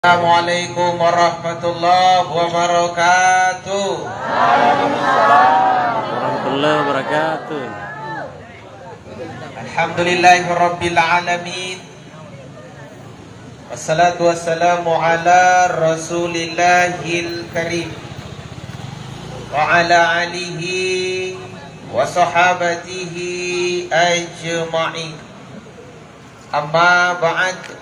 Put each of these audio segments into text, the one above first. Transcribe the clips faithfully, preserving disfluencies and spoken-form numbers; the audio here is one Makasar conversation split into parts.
Assalamualaikum warahmatullahi wabarakatuh. Warahmatullahi wabarakatuh. Alhamdulillahirabbil alamin. Wassalatu wassalamu ala Rasulillahil Karim wa ala alihi wa sahabatihi ajma'in. Amma ba'd.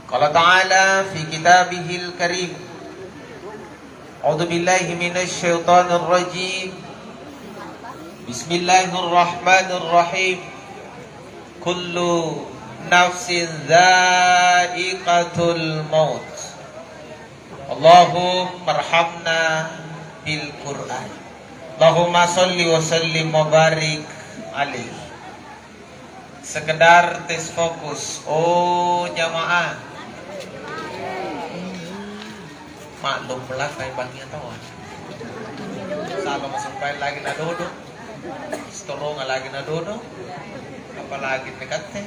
Qala ta'ala fi kitabihil karim. A'udzu billahi minasy syaithanir rajim. Bismillahirrahmanirrahim. Kullu nafsin dzaiqatul maut. Allahumma arhamna bil Qur'an. Allahumma shalli wa sallim wa barik alaihi. Sekedar tes fokus. Oh, jamaah. Maklum, melang kai bangngia taua. Saba masempayang lagi nadodo. Sitolonga lagi nadodo. Apalagi nikatte.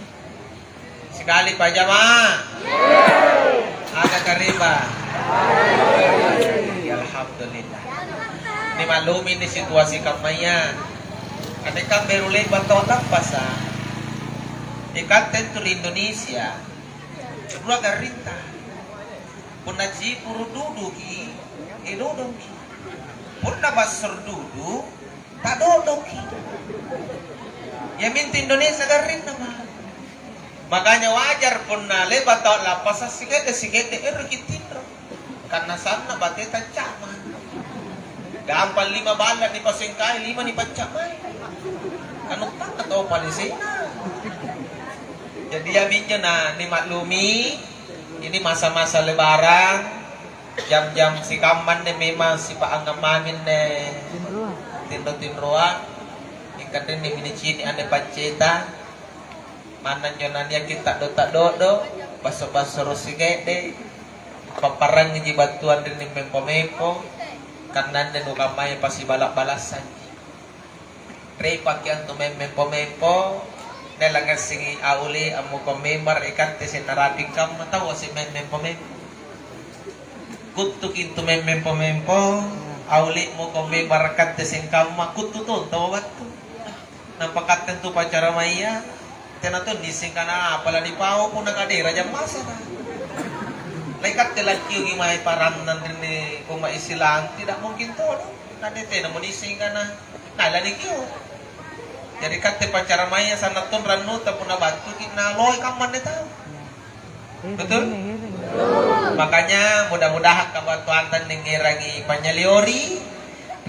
Sikali pa jamaah. Aga kareba. Ya, alhamdulillah. Nimaklumi ni situasi kammaya. Anne kan beru le'ba' tau lappasa. Ikatte antu ri Indonesia, rua garrinta. Punna cipuru' duduki, e, dodongki. Punna bassoro' dudu, tadodoki. Iamintu Indonesia garrinna, ma. Makanya wajar punna le'ba' tau lappasa, sike'de-sike'de eroki tinro. Karena sanna' bateta ca'ma. Gampang lima balla' nipasengkai, lima nipaca'mai. Kanuttanga tau palesena. Jadi iaminjo na nimaklumi, ini masa-masa lebaran, jam-jam sikamma anne memang sipaangngang mami anne tinro-tinroa. Mingka tenni nicini' anne pacceta. Manna anjo naniaki ta'do-ta'dodo, basso-bassoro' sike'de', papparangngiji battuang ri mempo-mempo, karena anne nukammaya pasibala'-balassanji. Repaki antu mem-, mempo-mempo, naila ngassengi aule ammukong mimbar, ikatte senna rapi kamma taua si mem-, mempo-mempo. Kuttuki antu mem-, mempo-mempo, aule mukong mimbar katte sengkamma, kuttu tonto battu. Nampa katte antu paccaramaya, tena tong niisseng kana apa lanipau punna kadera jam masara. Naikatte lakkioki mae parannang ri umma' Islam, tidak mungkin todong. Nakke tenamo niisseng kana, nae lanikio. Jari katte paccaramaya sanna' tong rannuta punna battuki naloi kamma anne tau. Betul? Makanya mudah-mudahan kabattuanta ningngerangi panynyaleori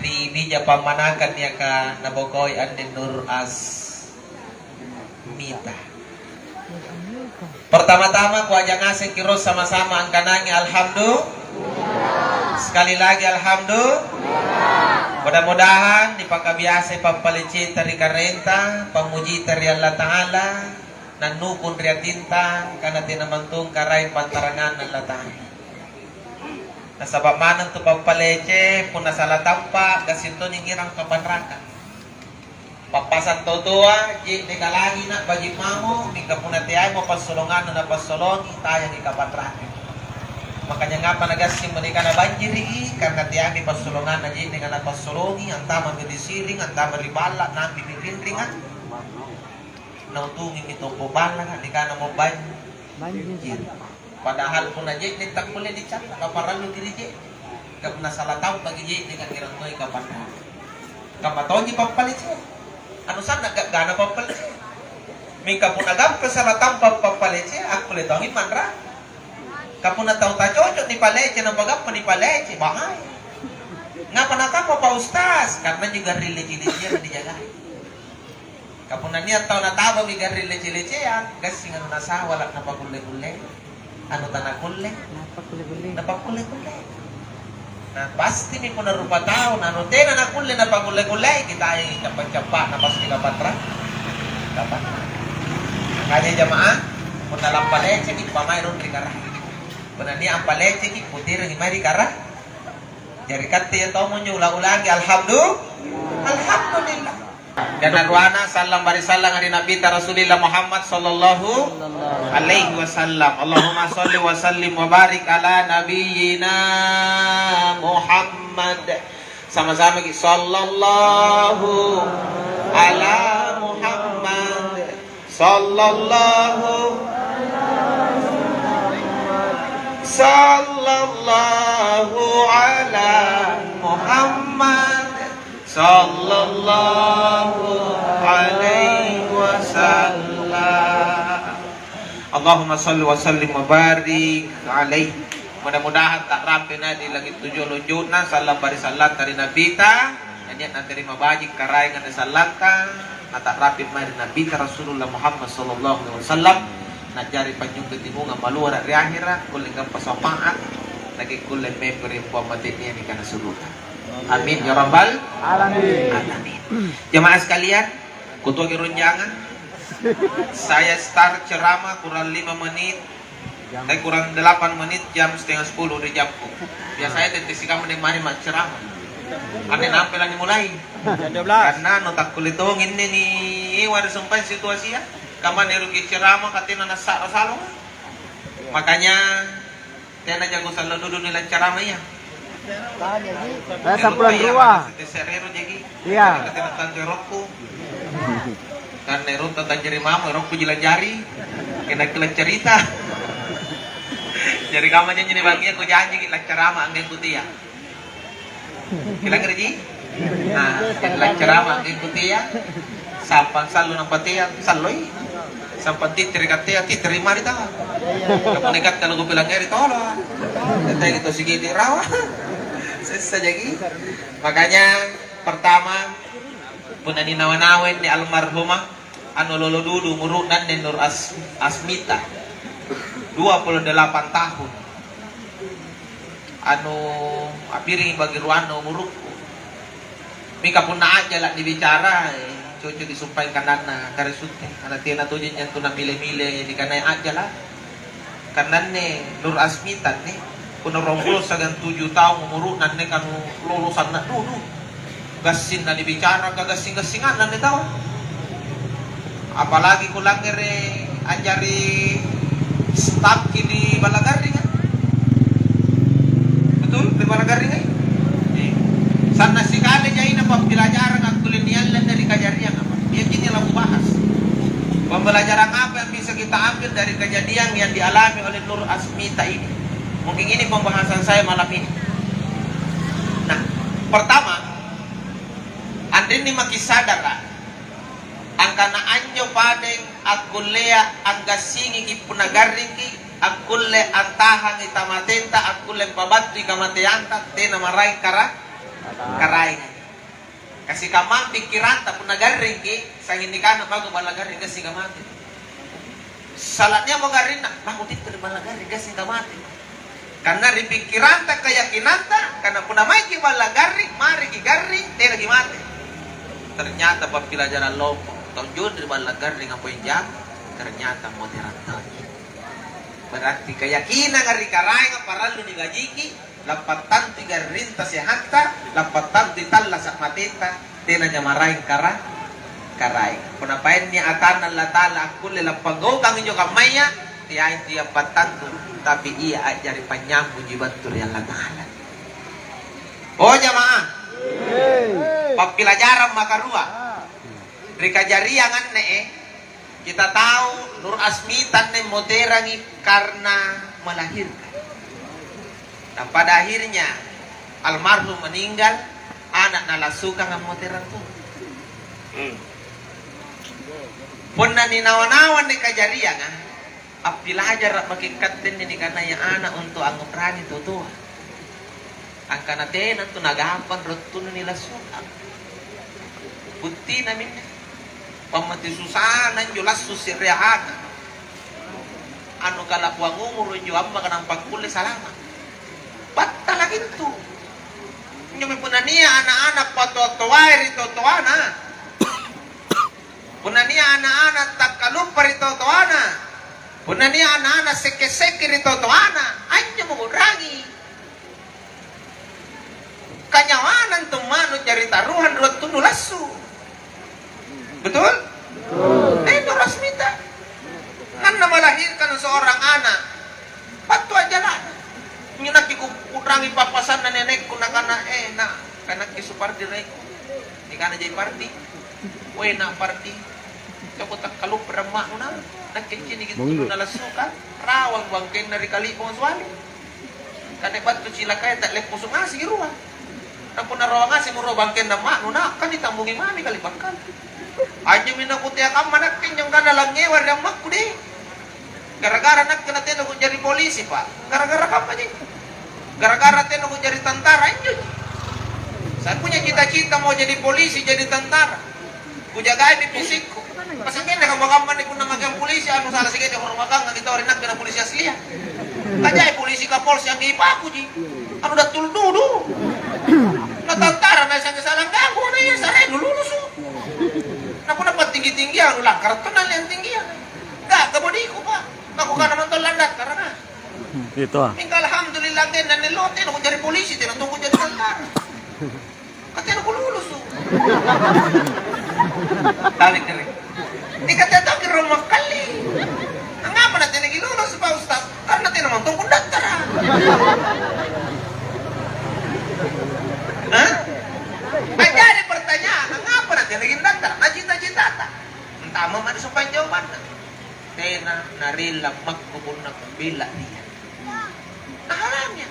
ri bija pammanakang niaka nabokoi anne Nur Asmita. Pertama-tama kuaja ngasengki ro sama-sama angkanangi alhamdulillah. Sekali lagi alhamdulillah. Mudah-mudahan nipakabiasai pappaleceta ri Karaenta, pammujita ri Allata'ala, nannukung ri atinta, kana tena mantung Karaeng pantaranganna Allata'ala. Nasaba' maneng tu pappalece, punna sala tampa', gassing tonji nginrang kapanraka. Pappasang tau toa, je'neka langi' na baji' mamo, mingka punna teaimo passolonganna napassolongi, tayangi kapanraka. Makanya ngapa nagassing mo nikana banjiriki, karena teami passolonganna je'neka napassolongi, antamami ri siring, antama ri balla', nambi'mi rinringa. Nautungimi tompo ballaka, nikanamo banjir. Banjir. Padahal punna je'ne' takkulle nicalla, kaparalluki ri je'ne'. Ka punna sala tampaki je'ne', kangngerang toi kapanraka. Kamma tonji pappalece. Anu sanna' ga'gana pappalece. Mingka punna gappa sala tampa pappalece, akkulle tongi manra. Ka punna tau tacoco' nipalece, nampa gappa nipalece, bahaya. Ngapa natampa Pak Ustaz? Karena juga ri leci-leciang dijagai. Ka punna nia' tau natabami garring lece-leceang, gassing anu nasawala' napakulle-kulle. Anu tanakulle, napakulle-kulle. Napakulle-kulle. Nah, pastimi punna rupa tau, na anu tena nakulle napakulle-kullei, kitayangi cappa'-cappa'na pasti kapanra-, kapanra-. Makanya jamaah, punna lampaleceki, pamai rung ri karaeng. Punna nia' ampaleceki, putirangi mae ri karaeng. Jari katte iya tau monjo ula-ulangi, alhamdu-, alhamdulillah. Ganna ruana sallang bari sallang ri Nabita Rasulillah Muhammad sallallahu alaihi wasallam. Allahumma shalli wa sallim wa barik ala nabiyyina Muhammad. Sama-sama ki, sallallahu ala Muhammad. Sallallahu, sallallahu ala Muhammad, sallallahu alaihi wasallam. Allahumma salli wa sallim wa barik alaihi. Mudah-mudahan ta'rapi na di langit tujuh lonjona, sallang bari sallanta ri Nabita, na nia' naterima baji' Karaeng anne sallanta, nata'rapi mae ri Nabita Rasulullah Muhammad sallallahu alaihi wasallam, na'jari panynyukkung timungang maluara' ri ahera', kulle gampa syafaat, nakikkulle mempo ri Puang mate nia' nikana suruga. Amin ya rabbal alamin. Alamin. Jamaah sekalian, kutoaki ronjangang. Saya start ceramah kurang lima menit, eh, kurang delapan menit, jam setengah sepuluh ri jamku. Biasanya tette sikamma nia' mari ma'ceramah. Anne nampe lanimulai. Jam dua belas. Karena no takkulle tongi inni niiwa ri sumpaeng situasia. Kamma ero' kiceramah katena nassa'ra salonga. Makanya tena jako sallo duduni laccarama iya. Eh, sampulan rua. Tette se're ero' jaki. Iya. Katena tantu erokku. Karena erotta tanjari mamo, erokku ji lanjari. Kena kila carita. Jari kamma janji ni bangngia kujanjiki laccarama anggengku tea. Kilangngere ji? Nah, laccarama anggengku tea. Sampang sallo nampa tea, salloi. Sampang tittiri kattea, tittiri mari tawa. Kamu nikatta lagu pilangngeri tolo. Tete gitu sigiti rawa. Sessa jaki. Makanya pertama, punna ninawa-nawa inni almarhumah, anu lolo dudu umuru'na anne Nur As-, Asmita, dua puluh delapan tahun. Anu a'biringi bagi ruanna umurukku. Mingka punna a'jala nibicara, eh, cocok disumpaeng kananna kare sutte. Karena tena tojeng antu namile-mile nikanaya a'jala. Karena anne Nur Asmita anne, punna ruampulo siagang tuju taung umuru'na anne kanu lolo sanna' dudu. Gassing nanibicara kagassing-gassinganna anne taua. Apalagi kulangngere a'jari stafki di Balla Garringa. Betul? Di Balla Garringa? Iya. Sanna' sikali jaina pappilajarang akkulle niallenne ri kajariang apa? Iajinne lakubahas. Pembelajaran apa yang bisa kita ambil dari kejadian yang dialami oleh Nur Asmita ini? Mungkin ini pembahasan saya malam ini. Nah, pertama, anrinni maki sadara angkana anjo padeng akkullea anggassingiki punna garringki, akkulle antahangi tamatenta, akkulle ampabattui kamateanta, tena maraeng kara-, karaenga. Kasikamma pikkiranta punna garringki, sanging nikana mako balla garring gassing mate. Sala'niamo garrinna, mako tette ri balla garring gassing mate. Karena ri pikkiranta, keyakinanta, karena punna maiki balla garring, mariki garring, tenaki mate. Ternyata pappilajarang lompo, tau joni ri balla garring apa yang jago, ternyata moterang tonji. Berarti keyakinanga ri Karaenga parallu nibajiki, lappattantui garrinta sehatta, lappattantui tallasa' mateta, tenanja maraeng kara-, karaeng. Punna paenni atanna Allata'ala akkulle lappanggaukang injo kammaya, teai tu ia pattantu, tapi ia a'jari panynyambungji battu ri Allata'ala. Oh jamaah, pappilajarang makarua ri kajariang anne, eh. Kita tahu Nur Asmita anne moterangi karena melahirkan. Dan pada akhirnya almarhum meninggal, ana' nalassukang ammoterang tu. Hmm. Punna ninawa-nawa anne kajarianga, appilajara' maki' katte anne nikanaya ana' untu' angngu'rangi tau toa. Angkana tena tu nagampang rottunnu nilassukang. Buttina minne, pammati susana injo lassu se'rea ana'. Anu kalakuang umuru injo ammaka nampa kulle salama'. Battalaki intu. Injomi punna nia' ana'-ana' patoa-toae ri totoana. Punna nia' ana'-ana' takkaluppa ri totoana. Punna nia' ana'-ana' sekke-sekke ri totoana, anjomo u'rangi. Kanyawana antu manu jari taruhang ri wattunnu lassu. Betul? Betul. Nah, itu rasmita. Manna melahirkan seorang anak, battu ajjala'na. Injo nakke ku-, kuu'rangi pappasanna nenekku, nakana, "Eh, na', kanakki Supardi raengku." Nikana jai Pardi. "Weh, na' Pardi, coba takkalupperang ma'nu, na'. Nakke ciniki tunu nalassuka, rawang bangkenna ri kali'bong suali." Kade battu cilakaya ta'leppusu ngasiki rua. Na punna rawang ngasemo rua bangkenna ma'nu, na, kan nitambungi mami kali bakkala. Anjomi nakutea kamma nakke injo angkana langngewa ri ammakku deh. Gara-gara nakke natena kujari polisi, Pak. Gara-gara kammaji. Gara-gara tena kujari tantara injoji. Saya punya cita-cita mau jadi polisi, jadi tantara. Kujagaimi fisikku. Pasanggenna kamma-kamma ni punna magang polisi, anu sala sikende hormatangngaki tau ri nakke na polisi aslia. Kajai polisi kapolsi angge ipakuji. Anu dattul dudu. Na tantara na sangge salang ganggu na iya sare lulusu. Na punna pattinggi-tinggi anu langkara tonna liang tinggi. Gaga bodiku, Pak. Aku kana mantong landak karena. Itu ah. Mingka alhamdulillah tena nello tena kujari polisi, tena tunggu jadi tantara. Katena kululusu. Tawi kere. Nikatetoki rong makkalli. Angngapa natenaki lulusu, Pak Ustaz? Karena tena mantong kundattara. Hah? A'jari pertanyaan, angngapa natenaki dattara? Na cita-citata. Antama mani sumpang jawabanna. Tena narella makku punna kumbella dia. Nahalangi.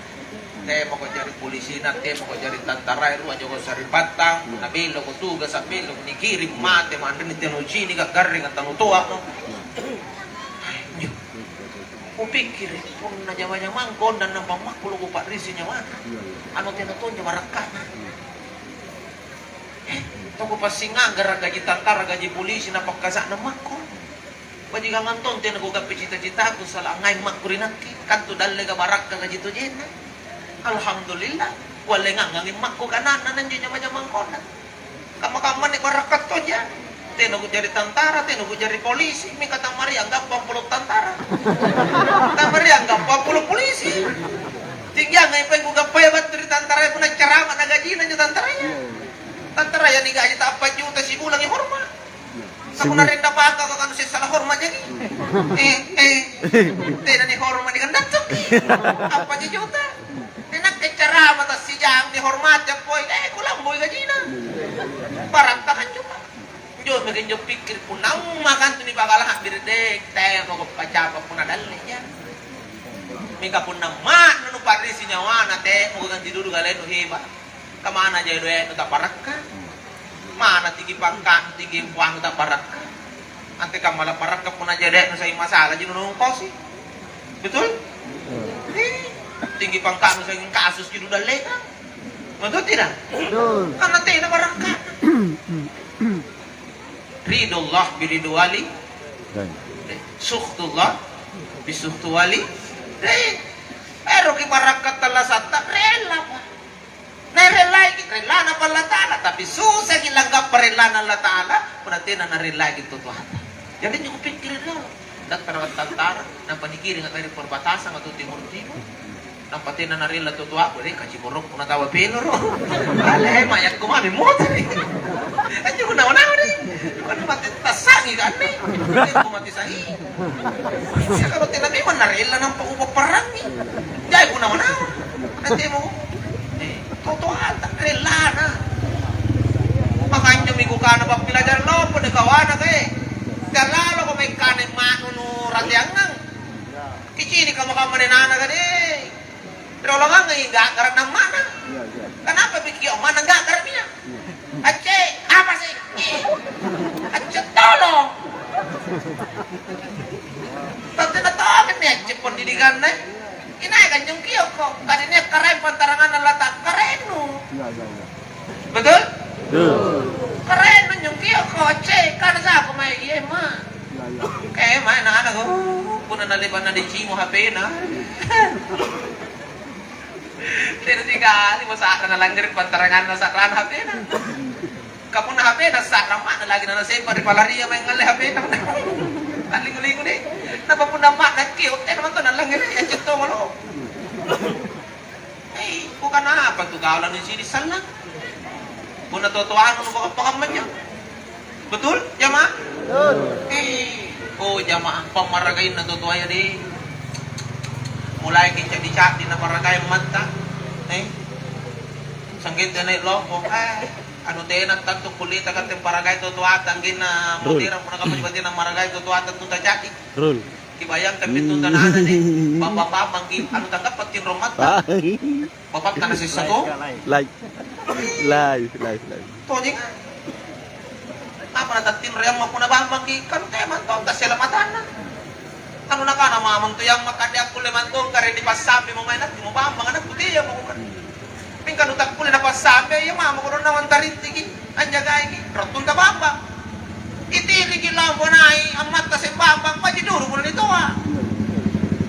Temako jari polisina, temako jari tantarae, rua joko sari'battang, punna belloko tugasa, belloko nikiring mate, manreni tena nucinika, garringa tanu toamo. Anjo. Kupikkiri, punna jama-jamangko ondang nampa makkulo kupa'risi nyawana. Anu tena tonja barakka'na. Eh, toko passingang gara gaji tantara, gaji polisi, napakkasa'na makku. Bajikangang tong tena kugappi cita-citaku, sala angngaing makku ri nakke, kantu dalleka barakka gaji tojenna. Alhamdulillah, kuallengangangi makku kananna nanjo jama-jamang kona. Kamma-kamma ni barakka toja. Tena kujari tantara, tena kujari polisi, mingka tammari anggappa polo tantara. Tammari anggappa polo polisi. Tinggiangngi paeng kugappaya battu ri tantara punna carama na gajina anjo tantaraya. Tantaraya nigaji tappa juta sibulangi horma. Sapunna renda baka kanu sessala horma jaki. Eh, eh. Tena ni horma ni kandattu. Apa ji juta? Ni nakke carama tassijang dihormati appoi. Eh, kulamboi gajina. Barakka kan cuma. Injo maki injo pikkiri punna umma kantu ni bagala habbiri dek, temo ko pacapa punna dalle ja. Mingka punna ma'nu nu parrisi nyawana temo ko ganti dudu galenu heba. Kamana jai doe'nu taparakka? Mana tinggi pangka'nu, tinggi empoangnu taparakka? Antekamma laparakka punna jai doe'nu sa'ring masalaji nunungkosi? Betul? Eh, tinggi pangka'nu sa'ring kasusji nudallekang. Betul tidak? Betul. Karena tena barakka'na. Ridho Allah biridho wali. Sukhtullah bisukhtu wali. Eroki barakka tallasatta rella, Pak. Narellaiki rellana Allata'ala, tapi susaki langgappa rellana Allata'ala punna tena narellaiki tutoata. Jari injo kupikkiri riolo, dattara tantara, nampa nikiring ri perbatasang atau timur-timur, nampa tena narella tutoaku, deh, kaciborokku natawa peloro. Ale, mayakku mami motori. Anjo kunawa-nawa deh. Bukan mati tassangi kan nih. Aku mati sahi. Siapa tena memang narella nampa upapparangi. Jai kunawa-nawa. Nanti mau. Eh, totoanta rellana. Makanya mi kukana pappilajara lompo deh kawana kae. Galalo ko mai kana manu nu rateangang. Kicini kamma-kamma nenana kade. Rioloangangi ga'gara' na amma'na. Iya, iya. Kenapa pikir amma'na ga'gara' mia? Iya. Acce, apa sih? Ih, acce tolong. Tante na tolong nih acce pendidikanna. Inai kan nyungkio ko. Tadi nia' karaeng pantaranganna lata karaengnu. Iya, iya, iya. Betul? Betul. Karaeng nyungkio ko acce. Kana sako mai iya ma. Iya, iya. Eh, mai na anak ko. Punna nalepa na dicimu H P-na. Tena sikali mo sa'ra nalangngere' pantaranganna sa'rana H P-na. Ka punna H P-na sa'ra amma'na lagi nanasempa ri palaria mae ngalle H P-na. Allingu-lingu deh. Napa punna amma'na kio, tena mantu nalangngere' ya cetto malo. Hei, bukan apa tu kau lalu sini sallang. Punna to-toanu nu pakammanya. Betul, jamaah? Betul. Eh, oh, jamaah, pammaragainna tutoaya deh. Mulai ki ca'di-ca'di naparagai ammatta. Eh, sanggenna nai' lompo. Eh, anu tena tantu kulleta katte paragai tutoata, anggenna modern punna kamma bateang maragai tutoata tu taca'di. Rul. Kibayangkan pintunta na ana' nih, bambang-bambang ki, anu tanggappa tinro matta. Bapakta na sessa to? Live. Live, live, live. Tojeng. Apa na tattinro yamma punna bambang ki, kan temang to, tassela matanna. Anu nakana mamang tu yamma kande akkulle mantong kare dipassambi mo mae nakku mo bambang anakku tea mo kan. Mingka nutakkulle napassambe, iya mamo kodong naung antarittiki, anjagaiki, rottunta bambang. Itiriki lompo nai', ammatta seng bambang, baji' duru punna nitoa.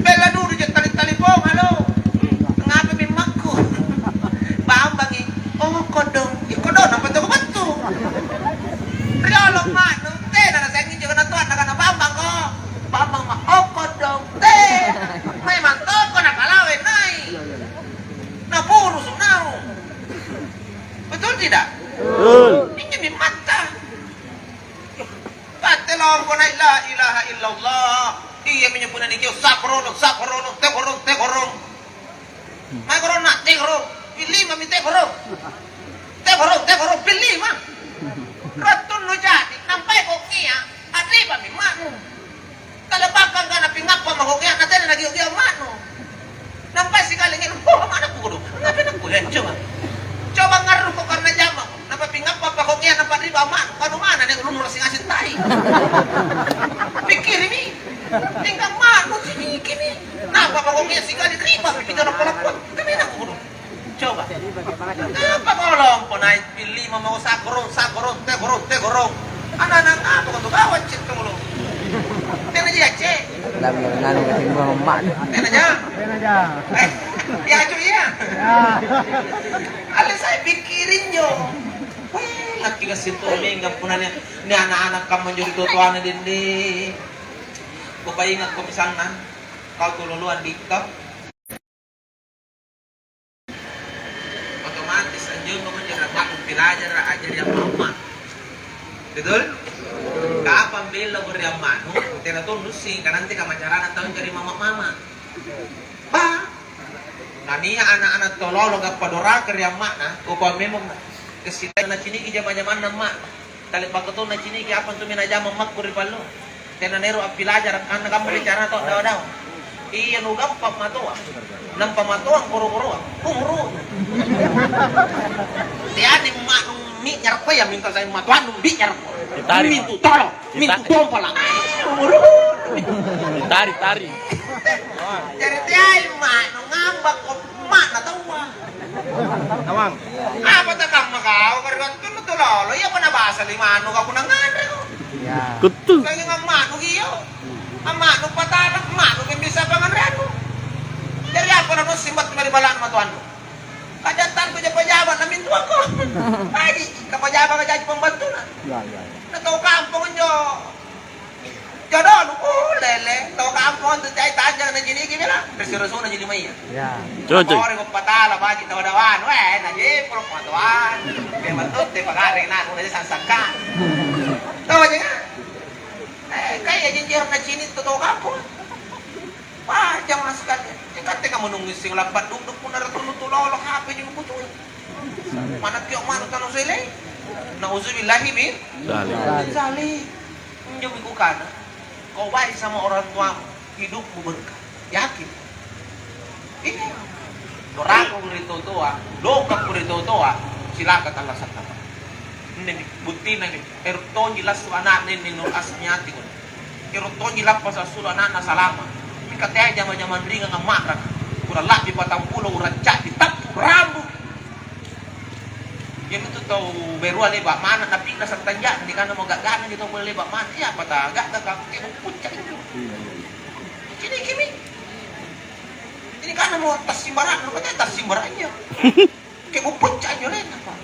Bella duru je tali-talipong, "Halo, ngapami makku?" Bambangi, "Oh, kodong." "Iya kodong, nampa toko battu." Riolo manu, tena nasengi juga natoanna kana bambangko. Bambang ma, "Oh, kodong." Te, memang toko napalawe nai'. Napurusu' naung. Betul tidak? Betul. Injo memmatta. Katte lompo nai' la ilaha illallah. Iyaminjo punna nikio saprono, saprono, tekorong, tekorong. Mae koronna tekorong. Pillimami tekorong. Tekorong, tekorong, pillima. Rattunnu jadi, nampai kokkia, arribami manu. Talebakang kana pingappa mako kia, natena nagio-gio manu. Nampai sikali nginung, "Oh, mana kudu? Ngapain aku ya? Coba. Coba ngarruko karena jama." Nampa pingappa pako kia, nampa riba manu. Kanu mana nih ulunnu rasi ngaseng tai? Pikkirimi. Tinggal manu sinikimi. Nampa pako kia sikali riba, pita lappa-lappa. Kami nak kudu. Coba. Apa kau lompo nai' pillima mau sakorong, sakorong, tegorong, tegorong. Anak-anak apa kau tu gawat cek tu lo. Tena ji acce. Lami nganu kasih gua mamma. Tena ja. Tena ja. Eh, ya cu iya. Ya. Ale saya pikirin jo. Weh, laki kasih tu mingga punanya. Ini anak-anak kamu jadi tutuana dende. Kau ingat kau misalnya, kau tu loloan dikta. Otomatis anjo mako jarang mako pilajara ajari amma-amma. Betul? Kapang bella ri ammanu, tena to nussing kananti kamacarana tau jari mama-mama. Ba, nania anak-anak tololo gappa doraka ri amma'na, kupau memang kesita naciniki jama-jamanna amma'. Tale'baka to naciniki apa antu minajama makku ri pallu. Tena naero appilajara anna kamma bicara to dawa-dawa. Iya nugampang matoa. Nampa matoang koro-koroa. Umuru. Teani ma'nu mi'nyara koya minta saya matoannu bi'nyara. Mintu tolo, mintu tompala. Umuru. Tari, tari. Jari teai ma'nu ngambakko ma'na taua. Nawang. Apa takamma kau kari wattunnu tu lolo? Iya apa nabasa limanu kau punna nganreko? Iya. Kuttu. Sanging ammanu ki io. Ammanu patala, ammanu ki bisa panganreannu. Jari apa nanussing battu ri bala'nu matoannu? Kajattanku japa-japa namintuangko. Baji, kapajapang jaji pambantuna. Iya, iya, iya. Na tau kampong injo. Jodonu, uh, lele, tau kampong tu cai tanjang na jiniki bela, resi-resuna ji limaya. Ya. Cocok. Ore ko patala baji tau dawanu, eh, na jepro patoan. Memang tutte pagare na ko na sangsangka. Tau aja kan? Eh, kai aja jero na cini tu tau kampong. Wah, jangan sekali. Ikatte kamu nunggu sing lambat duduk pun ada tunu tu lolo H P juga kucui. Mana kiok manu tanu sele? Nauzubillahi min Zalim. Min zalik. Injo mi kukana, kau baik sama orang tuamu, hidupmu berkah. Yakin? Iya. Doaku ri totoa, doaku ri totoa, silakan Allah santapa. Ini mi, buktina mi, ero' tonji lassu ana'na inni Nur Asmiati ko. Ero' tonji lappasa' assulu' ana'na salama'. Mingka teai jama-jamang ringang amma'raka. Kurang la'bi patang pulo urang ca'di tappu' rambu'. Iami tu tau berua le'ba' manna' napinra sattanja'na, nikanamo ga'gana anjo tau pole le'ba' manna', iya apa ta ga'ga ka kebo' pucca' injo. Iya, iya, iya. Cinikimi. Nikanamo tassimbara'na, kata tassimbara'na injo. Kebo' pucca' injo arenna, Pa.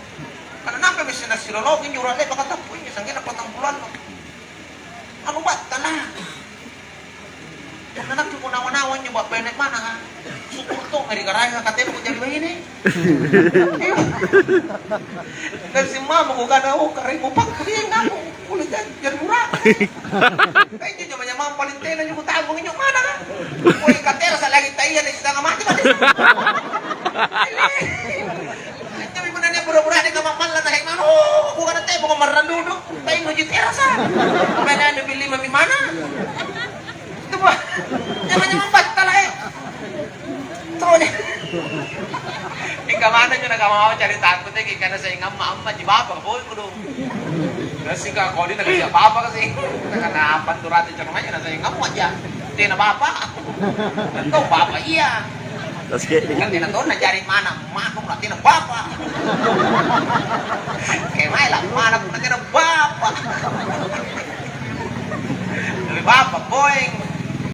Karena nampa misse' nassilolongi injo urang le'baka tappu' injo, sanggenna patang pulo allo. Anu battala. Punna nakke ko nawa-nawa injo ba'baine manaka, syukur to. Ri karaenga katemu jari baine. Dan simmamo kukana, "Oh, karaeng mupakku dia ngaku kulit jari, jari murah." Kainjo jama-jamang paling tena nyo kutambung injo mana kan? Woi, katerasa lagi taia ri sitanga mati mati. Tapi punna nia pura-pura ri kamang malla na hemano, oh, kukana temo marrang dudu. Kainjo ji terasa. Mana anu pilih mami mana? Itu mah. Jama-jamang battala eh. Tone. Mingka manna njo nakamau caritaku te, kikana saingamma amma ji bapa boy kudu. Gassingka kodi nagasia bapa kasi. Nakana apa tu rate carmanya na saingamma aja. Tena bapa. Tentu bapa iya. Terus kayak Kan tena tonna jari mana mako na tena bapa. Kayak mai lah mana na tena bapa. Tapi bapa boy.